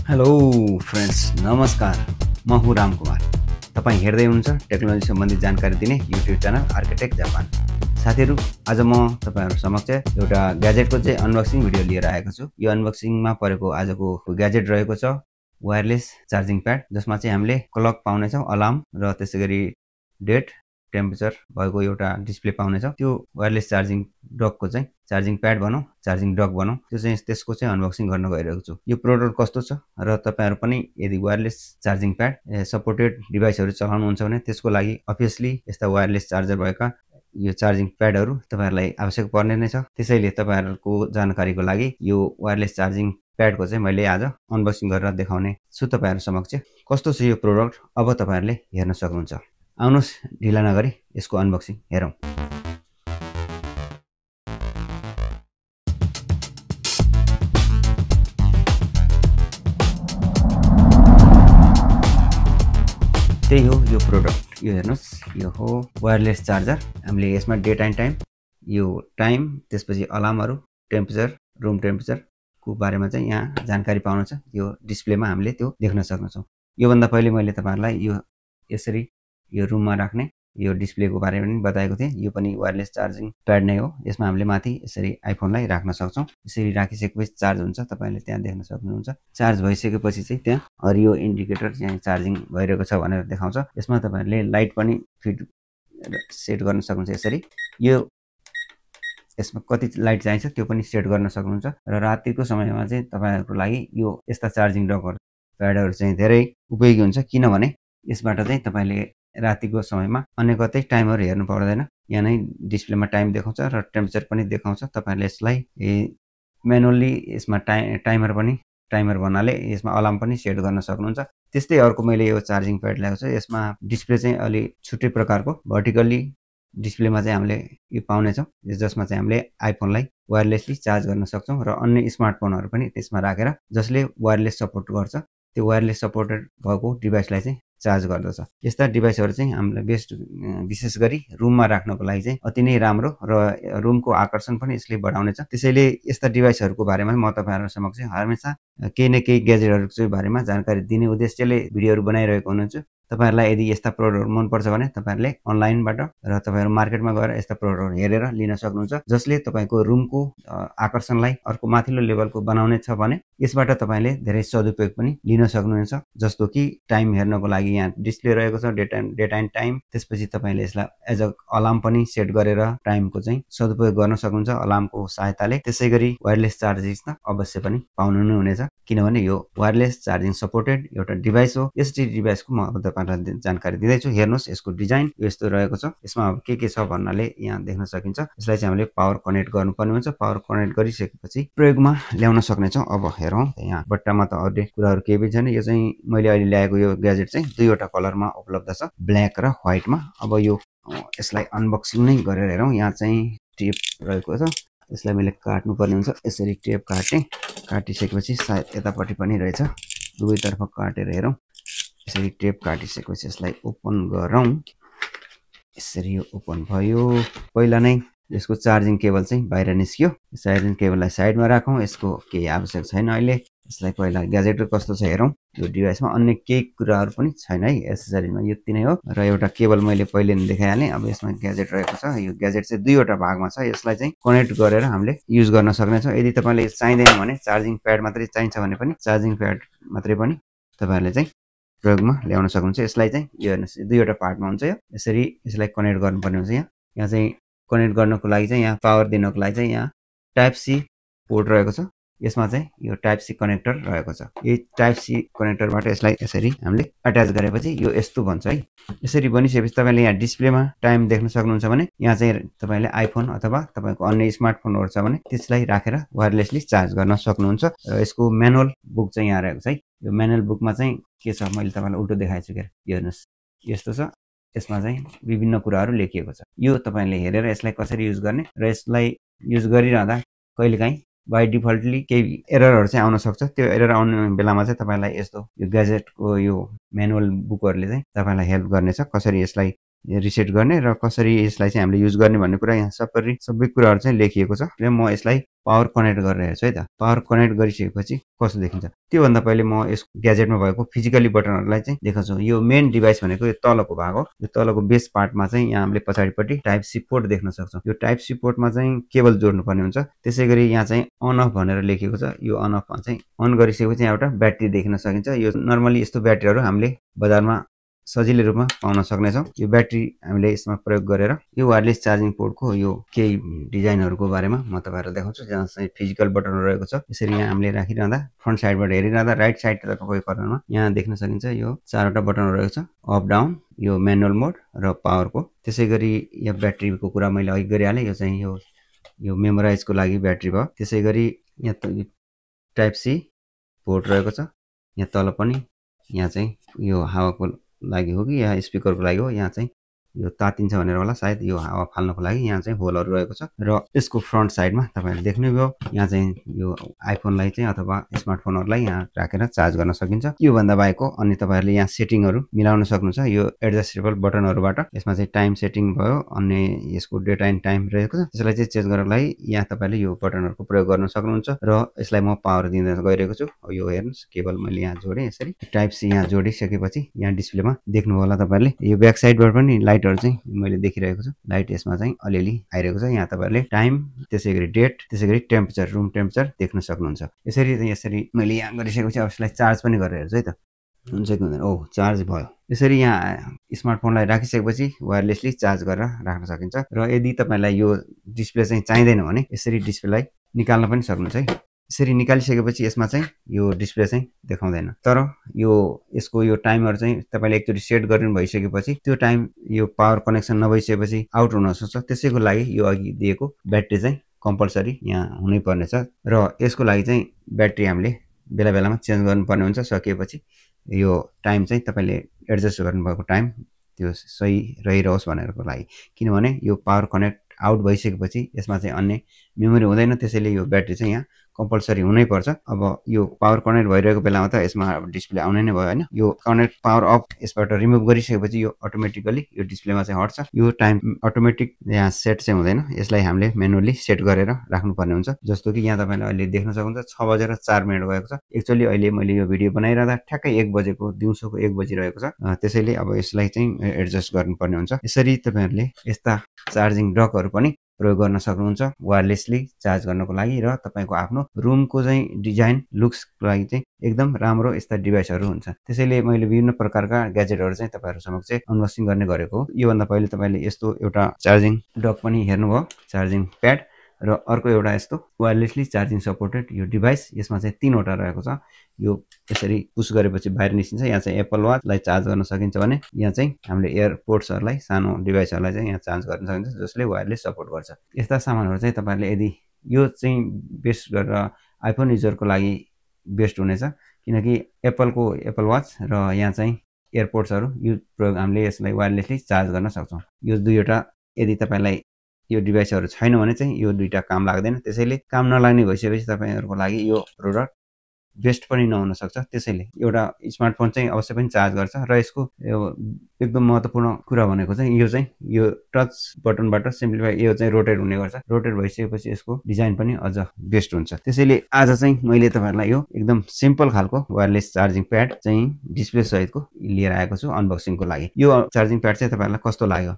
Hello friends, नमस्कार। म हुँ राम कुमार। तपाईँ हेर्दै हुनुहुन्छ टेक्नोलोजी सम्बन्धी जानकारी दिने युट्युब च्यानल आर्किटेक्ट जापान। साथीहरू, आज म तपाईहरु समक्ष एउटा ग्याजेटको चाहिँ अनबक्सिङ भिडियो लिएर आएको छु। यो अनबक्सिङमा परेको आजको ग्याजेट रहेको छ वायरलेस चार्जिङ प्याड, जसमा चाहिँ हामीले क्लक पाउनेछौँ, अलार्म र त्यसैगरी डेट टेम्परेचर भएको एउटा डिस्प्ले पाउनेछौँ। त्यो वायरलेस चार्जिङ डकको चाहिँ चार्जिङ प्याड भनौँ, चार्जिङ डक भनौँ, त्यो चाहिँ त्यसको चाहिँ अनबक्सिङ गर्न गइरहेको छु। यो प्रोडक्ट कस्तो छ र तपाईहरु पनि यदि वायरलेस चार्जिङ प्याड सपोर्टेड डिभाइसहरु चलाउनुहुन्छ भने त्यसको लागि अभियसली यस्ता वायरलेस चार्जर भएका यो चार्जिङ प्याडहरु तपाईहरुलाई आवश्यक पर्ने नै छ। त्यसैले तपाईहरुको जानकारीको लागि यो वायरलेस चार्जिङ प्याडको चाहिँ मैले आज अनबक्सिङ गरेर देखाउने छु तपाईहरु समक्ष। कस्तो छ यो प्रोडक्ट अब तपाईहरुले हेर्न सक्नुहुन्छ। आउनुस् ढिला नगरी यसको अनबक्सिङ हेरौं। त्यही हो यो प्रोडक्ट। यो हेर्नुस्, यो हो वायरलेस चार्जर। हामीले यसमा डेट एन्ड टाइम, यो टाइम, त्यसपछि अलार्महरु, टेम्परेचर, रुम टेम्परेचर को बारेमा चाहिँ यहाँ जानकारी पाउन छ। यो डिस्प्लेमा हामीले त्यो देख्न सक्छौं। यो भन्दा पहिले मैले तपाईहरुलाई यो यसरी यो रुममा राख्ने यो डिस्प्लेको बारेमा पनि बताएको थिएँ। यो पनि वायरलेस चार्जिङ प्याड नै हो। यसमा हामीले माथि यसरी आइफोनलाई राख्न सक्छौं। यसरी राखिसकेपछि चार्ज हुन्छ, तपाईले त्यहाँ देख्न सक्नुहुन्छ। चार्ज भइसकेपछि चाहिँ त्यहाँ हरियो इन्डिकेटर चाहिँ चार्जिङ भइरहेको छ भनेर देखाउँछ। यसमा तपाईहरुले लाइट पनि फिट सेट गर्न सक्नुहुन्छ। यसरी यो यसमा कति लाइट चाहिन्छ त्यो पनि सेट गर्न सक्नुहुन्छ र रातिको समयमा चाहिँ तपाईहरुको लागि यो यस्ता चार्जिङ डकहरु प्याडहरु चाहिँ धेरै उपयोगी हुन्छ, किनभने यसबाट चाहिँ तपाईले रातिको समयमा अन्य कतै टाइमहरु हेर्नु पर्दैन। यहाँ नै डिस्प्लेमा टाइम देखाउँछ र टेम्परेचर पनि देखाउँछ। तपाईले यसलाई म्यानुअली यसमा टाइमर भन्नाले यसमा अलार्म पनि सेट गर्न सक्नुहुन्छ। त्यस्तै अर्को मैले यो चार्जिङ प्याड ल्याएको छु। यसमा डिस्प्ले चाहिँ अलि छुट्टै प्रकारको भर्टिकली डिस्प्लेमा चाहिँ हामीले यो पाउनेछौँ, जसमा चाहिँ हामीले आइफोनलाई वायरलेसली चार्ज गर्न सक्छौं र अन्य स्मार्टफोनहरु पनि त्यसमा राखेर जसले वायरलेस सपोर्ट गर्छ त्यो वायरलेस सपोर्टेड भएको डिभाइसलाई चाहिँ चार्ज गर्दछ। यस्ता डिभाइसहरु चाहिँ हामीलाई विशेष गरी रुममा राख्नको लागि चाहिँ अति नै राम्रो र रुमको आकर्षण पनि यसले बढाउनेछ। त्यसैले यस्ता डिभाइसहरुको बारेमा म तपाईहरु समक्ष हमेशा केही न केही ग्याजेटहरुको बारेमा जानकारी दिने उद्देश्यले भिडियोहरु बनाइरहेको हुन्छु। तपाईहरुलाई यदि यस्ता प्रोडक्टहरु मन पर्छ भने तपाईहरुले अनलाइनबाट र तपाईहरु मार्केटमा गएर यस्ता प्रोडक्टहरु हेरेर लिन सक्नुहुन्छ, जसले तपाईको रुमको आकर्षणलाई अर्को माथिल्लो लेभलको बनाउने छ भने यसबाट तपाईले धेरै सदुपयोग पनि लिन सक्नुहुन्छ। जस्तो कि टाइम हेर्नको लागि यहाँ डिस्प्ले रहेको छ, डेट एन्ड टाइम। त्यसपछि तपाईले यसलाई एज अ अलार्म पनि सेट गरेर टाइमको चाहिँ सदुपयोग गर्न सक्नुहुन्छ अलार्मको सहायताले। त्यसैगरी वायरलेस चार्जिङ त अवश्य पनि पाउनु नै हुनेछ, किनभने यो वायरलेस चार्जिङ सपोर्टेड एउटा डिभाइस हो। यसरी डिभाइसको म अब तपाईहरुलाई जानकारी दिँदैछु। हेर्नुस्, यसको डिजाइन यस्तो रहेको छ। यसमा अब के छ भन्नाले यहाँ देख्न सकिन्छ। यसलाई चाहिँ हामीले पावर कनेक्ट गर्नुपर्ने हुन्छ। पावर कनेक्ट गरिसकेपछि प्रयोगमा ल्याउन सक्नेछौँ। अब हेरौँ, यहाँ बट्टामा त अरू कुराहरु केही पनि छैन। यो चाहिँ मैले अहिले ल्याएको यो ग्याजेट चाहिँ दुईवटा कलरमा उपलब्ध छ, ब्ल्याक र व्हाइटमा। अब यो यसलाई अनबक्सिङ नै गरेर हेरौँ। यहाँ चाहिँ टेप रहेको छ, यसलाई मैले काट्नुपर्ने हुन्छ। यसरी टेप काटिसकेपछि सायद यतापट्टि पनि रहेछ, दुवैतर्फ काटेर हेरौँ। यसरी टेप काटिसकेपछि यसलाई ओपन गरौँ। यसरी यो ओपन भयो। पहिला नै यसको चार्जिङ केबल चाहिँ बाहिर निस्क्यो। चार्जिङ केबललाई साइडमा राखौँ, यसको केही आवश्यक छैन अहिले। यसलाई पहिला ग्याजेट कस्तो छ हेरौँ। यो डिभाइसमा अन्य केही कुराहरु पनि छैन है, एसेसरिजमा यति नै हो। र एउटा केबल मैले पहिले नै देखाइहालेँ। अब यसमा ग्याजेट रहेको छ। यो ग्याजेट चाहिँ दुईवटा भागमा छ। यसलाई चाहिँ कनेक्ट गरेर हामीले युज गर्न सक्नेछौँ। यदि तपाईले चाहिँदैन भने चार्जिङ प्याड मात्रै चाहिन्छ भने पनि चार्जिङ प्याड मात्रै पनि तपाईहरुले चाहिँ प्रयोगमा ल्याउन सक्नुहुन्छ। यसलाई चाहिँ यो हेर्नुस्, दुईवटा पार्टमा हुन्छ। यो यसरी यसलाई कनेक्ट गर्नुपर्ने हुन्छ। यहाँ चाहिँ कनेक्ट गर्नको लागि चाहिँ यहाँ पावर दिनको लागि चाहिँ यहाँ टाइप सी पोर्ट रहेको छ। यसमा चाहिँ यो टाइप सी कनेक्टर रहेको छ। यो टाइप सी कनेक्टरबाट यसलाई यसरी हामीले अट्याच गरेपछि यो यस्तो बन्छ है। यसरी बनिसकेपछि तपाईले यहाँ डिस्प्लेमा टाइम देख्न सक्नुहुन्छ भने यहाँ चाहिँ तपाईले आइफोन अथवा तपाईको अन्य स्मार्टफोनहरु छ भने त्यसलाई राखेर वायरलेसली चार्ज गर्न सक्नुहुन्छ। र यसको म्यानुअल बुक चाहिँ यहाँ रहेको छ है। यो म्यानुअल बुकमा चाहिँ के छ मैले तपाईलाई उल्टो देखाएछु के। यो हेर्नुस्, यस्तो छ। यसमा चाहिँ विभिन्न कुराहरु लेखिएको छ। यो तपाईले हेरेर यसलाई कसरी युज गर्ने र यसलाई युज गरिरहँदा कहिलेकाहीँ बाइ डिफल्टली केही एररहरु चाहिँ आउन सक्छ। त्यो एरर आउने बेलामा चाहिँ तपाईलाई यस्तो यो ग्याजेटको यो म्यानुअल बुकहरुले चाहिँ तपाईलाई हेल्प गर्नेछ, कसरी यसलाई रिसेट गर्ने र कसरी यसलाई चाहिँ हामीले युज गर्ने भन्ने कुरा यहाँ सबै कुराहरू चाहिँ लेखिएको छ। र म यसलाई पावर कनेक्ट गरेर हेर्छु है त। पावर कनेक्ट गरिसकेपछि कस्तो देखिन्छ। त्योभन्दा पहिले म यस ग्याजेटमा भएको फिजिकली बटनहरूलाई चाहिँ देखाउँछु। यो मेन डिभाइस भनेको यो तलको भाग हो। यो तलको बेस पार्टमा चाहिँ यहाँ हामीले पछाडिपट्टि टाइप सी पोर्ट देख्न सक्छौँ। यो टाइप सी पोर्टमा चाहिँ केबल जोड्नुपर्ने हुन्छ। त्यसै गरी यहाँ चाहिँ अन अफ भनेर लेखेको छ। यो अन अफमा चाहिँ अन गरिसकेपछि यहाँ एउटा ब्याट्री देख्न सकिन्छ। यो नर्मली यस्तो ब्याट्रीहरू हामीले बजारमा सजिलै रूपमा पाउन सक्नेछौँ। यो ब्याट्री हामीले यसमा प्रयोग गरेर यो वायरलेस चार्जिङ पोर्टको यो केही डिजाइनहरूको बारेमा म तपाईँहरूलाई देखाउँछु, जहाँ चाहिँ फिजिकल बटनहरू रहेको छ। यसरी यहाँ हामीले राखिरहँदा फ्रन्ट साइडबाट हेरिरहँदा राइट साइडको कर्नरमा यहाँ देख्न सकिन्छ यो 4वटा बटनहरू रहेको छ, अप डाउन, यो म्यानुअल मोड र पावरको। त्यसै गरी यो ब्याट्रीको कुरा मैले अघि गरिहालेँ। यो चाहिँ यो मेमोराइजको लागि ब्याट्री भयो। त्यसै गरी यहाँ टाइप सी पोर्ट रहेको छ। यहाँ तल पनि यहाँ चाहिँ यो हावाको लागि हो कि यहाँ स्पिकरको लागि हो, यहाँ चाहिँ यो तातिन्छ भनेर होला सायद, यो हावा फाल्नको लागि यहाँ चाहिँ होलहरू रहेको छ। र यसको फ्रन्ट साइडमा तपाईँहरूले देख्नुभयो यहाँ चाहिँ यो आइफोनलाई चाहिँ अथवा स्मार्टफोनहरूलाई यहाँ राखेर चार्ज गर्न सकिन्छ। योभन्दा बाहेकको अनि तपाईँहरूले यहाँ सेटिङहरू मिलाउन सक्नुहुन्छ यो एडजस्टेबल बटनहरूबाट। यसमा चाहिँ टाइम सेटिङ भयो, अनि यसको डेट एन्ड टाइम रहेको छ। त्यसलाई चाहिँ चेन्ज गर्नको लागि यहाँ तपाईँले यो बटनहरूको प्रयोग गर्न सक्नुहुन्छ। र यसलाई म पावर दिँदै गइरहेको छु। यो हेर्नुहोस्, केबल मैले यहाँ जोडेँ यसरी। टाइप सी यहाँ जोडिसकेपछि यहाँ डिस्प्लेमा देख्नुभयो होला तपाईँहरूले, यो ब्याक साइडबाट पनि लाइटहरू चाहिँ मैले देखिरहेको छु। लाइट यसमा चाहिँ अलिअलि आइरहेको छ। यहाँ तपाईँहरूले टाइम, त्यसै गरी डेट, त्यसै गरी टेम्परेचर, रुम टेम्परेचर देख्न सक्नुहुन्छ। यसरी मैले यहाँ गरिसकेपछि अब यसलाई चार्ज पनि गरेर हेर्छु है त, हुन्छ कि हुँदैन। ओ, चार्ज भयो। यसरी यहाँ स्मार्टफोनलाई राखिसकेपछि वायरलेसली चार्ज गरेर राख्न सकिन्छ। र यदि तपाईँलाई यो डिस्प्ले चाहिँ चाहिँदैन भने यसरी डिस्प्लेलाई निकाल्न पनि सक्नुहुन्छ है। यसरी निकालिसकेपछि यसमा चाहिँ यो डिस्प्ले चाहिँ देखाउँदैन, तर यसको यो टाइमर चाहिँ तपाईँले एकचोटि सेट गर्नु भइसकेपछि त्यो टाइम यो पावर कनेक्सन नभइसकेपछि आउट हुनसक्छ। त्यसैको लागि यो अघि दिएको ब्याट्री चाहिँ कम्पलसरी यहाँ हुनै पर्नेछ। र यसको लागि चाहिँ ब्याट्री हामीले बेला बेलामा चेन्ज गर्नुपर्ने हुन्छ। सकिएपछि यो टाइम चाहिँ तपाईँले एडजस्ट गर्नुभएको टाइम त्यो सही रहिरहोस् भनेरको लागि, किनभने यो पावर कनेक्ट आउट भइसकेपछि यसमा चाहिँ अन्य मेमोरी हुँदैन। त्यसैले यो ब्याट्री चाहिँ यहाँ कम्पलसरी हुनैपर्छ। अब यो पावर कनेक्ट भइरहेको बेलामा त यसमा डिस्प्ले आउने नै भयो होइन। यो कनेक्ट पावर अफ यसबाट रिमुभ गरिसकेपछि यो अटोमेटिकली यो डिस्प्लेमा चाहिँ हट्छ। यो टाइम अटोमेटिक यहाँ सेट चाहिँ हुँदैन, यसलाई हामीले म्यानुअली सेट गरेर राख्नुपर्ने हुन्छ। जस्तो कि यहाँ तपाईँले अहिले देख्न सक्नुहुन्छ 6:04 भएको छ। एक्चुअली अहिले मैले यो भिडियो बनाइरहँदा ठ्याक्कै 1 बजेको, दिउँसोको 1 बजिरहेको छ। त्यसैले अब यसलाई चाहिँ एडजस्ट गर्नुपर्ने हुन्छ। यसरी तपाईँहरूले यस्ता चार्जिङ डकहरू पनि प्रयोग गर्न सक्नुहुन्छ वायरलेसली चार्ज गर्नको लागि। र तपाईँको आफ्नो रुमको चाहिँ डिजाइन लुक्सको लागि चाहिँ एकदम राम्रो यस्ता डिभाइसहरू हुन्छ। त्यसैले मैले विभिन्न प्रकारका ग्याजेटहरू चाहिँ तपाईँहरू समक्ष अनबक्सिङ गर्ने गरेको हो। योभन्दा पहिले तपाईँले यस्तो एउटा चार्जिङ डक पनि हेर्नुभयो, चार्जिङ प्याड, र अर्को एउटा यस्तो वायरलेसली चार्जिङ सपोर्टेड यो डिभाइस। यसमा चाहिँ 3वटा रहेको छ। यो यसरी पुस गरेपछि बाहिर निस्किन्छ। यहाँ चाहिँ एप्पल वाचलाई चार्ज गर्न सकिन्छ भने यहाँ चाहिँ हामीले एयरपोर्ट्सहरूलाई, सानो डिभाइसहरूलाई चाहिँ यहाँ चार्ज गर्न सकिन्छ, जसले वायरलेस सपोर्ट गर्छ। यस्ता सामानहरू चाहिँ तपाईँहरूले यदि यो चाहिँ बेस्ट गरेर आइफोन युजरको लागि बेस्ट हुनेछ, किनकि एप्पल वाच र यहाँ चाहिँ एयरपोर्ट्सहरू यो प्रयोग हामीले यसलाई वायरलेसली चार्ज गर्न सक्छौँ। यो दुईवटा यदि तपाईँलाई यो डिभाइसहरू छैन भने चाहिँ यो दुईटा काम लाग्दैन। त्यसैले काम नलाग्ने भइसकेपछि तपाईँहरूको लागि यो प्रोडक्ट बेस्ट पनि नहुन सक्छ। त्यसैले एउटा स्मार्टफोन चाहिँ अवश्य पनि चार्ज गर्छ। र यसको एकदम महत्त्वपूर्ण कुरा भनेको चाहिँ यो टच बटनबाट सिम्प्लिफाई यो चाहिँ रोटेट हुने गर्छ। रोटेट भइसकेपछि यसको डिजाइन पनि अझ बेस्ट हुन्छ। त्यसैले आज चाहिँ मैले तपाईँहरूलाई यो एकदम सिम्पल खालको वायरलेस चार्जिङ प्याड चाहिँ डिस्प्ले सहितको लिएर आएको छु अनबक्सिङको लागि। यो चार्जिङ प्याड चाहिँ तपाईँहरूलाई कस्तो लाग्यो,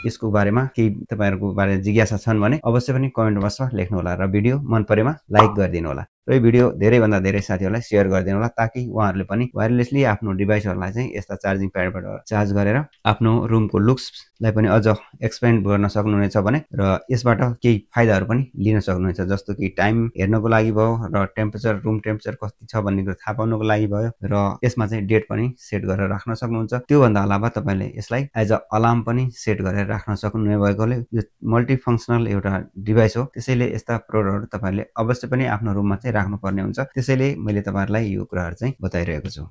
यसको बारेमा केही तपाईँहरूको बारेमा जिज्ञासा छन् भने अवश्य पनि कमेन्ट बक्समा लेख्नु होला। र भिडियो मन परेमा लाइक गरिदिनु होला। र यो भिडियो धेरैभन्दा धेरै साथीहरूलाई सेयर गरिदिनु होला, ताकि उहाँहरूले पनि वायरलेसली आफ्नो डिभाइसहरूलाई चाहिँ यस्ता चार्जिङ प्याडबाट चार्ज गरेर आफ्नो रुमको लुक्सलाई पनि अझ एक्सपेन्ड गर्न सक्नुहुनेछ भने, र यसबाट केही फाइदाहरू पनि लिन सक्नुहुनेछ। जस्तो कि टाइम हेर्नको लागि भयो, र टेम्परेचर, रुम टेम्परेचर कति छ भन्ने कुरा थाहा पाउनको लागि भयो, र यसमा चाहिँ डेट पनि सेट गरेर राख्न सक्नुहुन्छ। त्योभन्दा अलावा तपाईँले यसलाई एज अ अलार्म पनि सेट गरेर राख्न सक्नुहुने भएकोले यो मल्टिफङ्सनल एउटा डिभाइस हो। त्यसैले यस्ता प्रोडक्टहरू तपाईँले अवश्य पनि आफ्नो रुममा चाहिँ राख्नुपर्ने हुन्छ। त्यसैले मैले तपाईँहरूलाई यो कुराहरू चाहिँ बताइरहेको छु।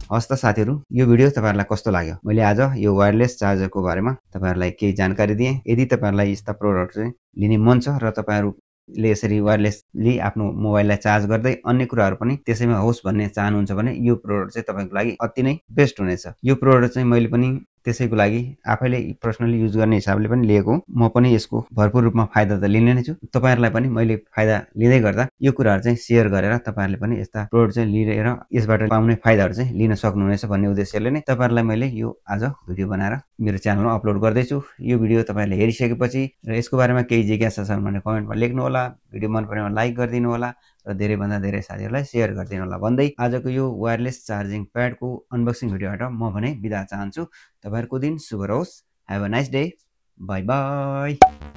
हस् त साथीहरू, यो भिडियो तपाईँहरूलाई कस्तो लाग्यो? मैले आज यो वायरलेस चार्जरको बारेमा तपाईँहरूलाई केही जानकारी दिएँ। यदि तपाईँहरूलाई यस्ता प्रोडक्ट चाहिँ लिने मन छ र तपाईँहरू ले यसरी वायरलेसली आफ्नो मोबाइललाई चार्ज गर्दै अन्य कुराहरू पनि त्यसैमा होस् भन्ने चाहनुहुन्छ भने यो प्रोडक्ट चाहिँ तपाईँको लागि अति नै बेस्ट हुनेछ। यो प्रोडक्ट चाहिँ मैले पनि त्यसैको लागि आफैले पर्सनली युज गर्ने हिसाबले पनि लिएको हो। म पनि यसको भरपुर रूपमा फाइदा त लिने नै छु। तपाईँहरूलाई पनि मैले फाइदा लिँदै गर्दा यो कुराहरू चाहिँ सेयर गरेर तपाईँहरूले पनि यस्ता प्रोडक्ट चाहिँ लिएर यसबाट पाउने फाइदाहरू चाहिँ लिन सक्नुहुनेछ भन्ने उद्देश्यले नै तपाईँहरूलाई मैले यो आज भिडियो बनाएर मेरो च्यानलमा अपलोड गर्दैछु। यो भिडियो तपाईँहरूले हेरिसकेपछि र यसको बारेमा केही जिज्ञासा छन् भने कमेन्टमा लेख्नु होला। भिडियो मन परेमा लाइक गरिदिनु होला र धेरैभन्दा धेरै साथीहरूलाई सेयर गरिदिनु होला भन्दै आजको यो वायरलेस चार्जिङ प्याडको अनबक्सिङ भिडियोबाट म भने बिदा चाहन्छु। तपाईँहरूको दिन शुभ रहोस्। Have a nice day. By by.